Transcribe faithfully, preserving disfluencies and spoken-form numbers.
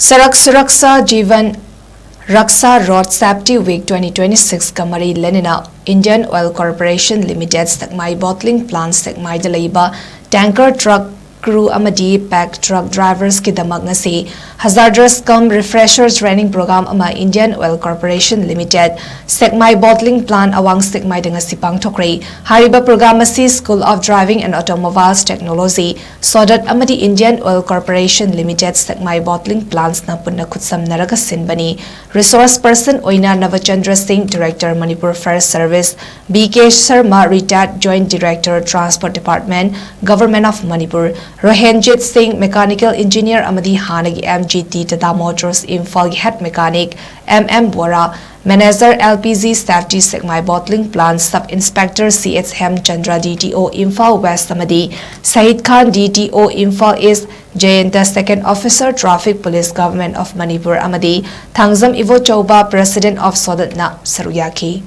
Sarak Suraksha Jeevan Raksha Road Safety Week twenty twenty-six ꯀ ꯃꯔꯤ ꯂꯩꯅꯅ Indian Oil Corporation Limited ꯁꯦꯛꯃꯥꯏ Bottling Plant ꯁꯦꯛꯃꯥꯏꯗ ꯂꯩꯕ tanker truck crew ꯑꯃꯗꯤ pack truck drivers ꯀꯤꯗꯃꯛ ꯉꯁꯤ hazardous cum refresher training program ꯑꯃ Indian Oil Corporation Limited ꯁꯦꯛꯃꯥꯏ Bottling Plant ꯑꯋꯥꯡ ꯁꯦꯛꯃꯥꯏꯗ ꯉꯁꯤ ꯄꯥꯡꯊꯣꯛꯈ꯭ꯔꯦ꯫ ꯍꯥꯏꯔꯤꯕ program ꯑꯁꯤ School of Driving and Automobiles Technology, ꯁꯣꯗꯠ ꯑꯃꯗꯤ Indian Oil Corporation Limited ꯁꯦꯛꯃꯥꯏ Bottling Plants ꯅ ꯄꯨꯟꯅ ꯈꯨꯠꯁꯝꯅꯔꯒ ꯁꯤꯟꯕꯅꯤ꯫ Resource person ꯑꯣꯏꯅ ꯅꯕꯆꯟꯗ꯭ꯔ ꯁꯤꯡ, Director Manipur Fire Service, B K Sharma, Retired Joint Director Transport Department, Government of Manipur, ꯔꯣꯍꯦꯟꯖꯤꯠ ꯁꯤꯡ, Mechanical Engineer ꯑꯃꯗꯤ ꯍꯥꯟꯅꯒꯤ M G T Tata Motors ꯏꯝꯐꯥꯜꯒꯤ Head Mechanic, M M Bora, Manager L P G Safety ꯁꯦꯛꯃꯥꯏ Bottling Plant, Sub Inspector C H Hemchandra, D T O Imphal West ꯑꯃꯗꯤ ꯁꯍꯤꯗ ꯈꯥꯟ, D T O Imphal East, Jayanta, Second Officer Traffic Police, Government of Manipur ꯑꯃꯗꯤ Thangjam Ibochouba, President of ꯁꯣꯗꯠꯅ ꯁꯔꯨꯛ ꯌꯥꯈꯤ꯫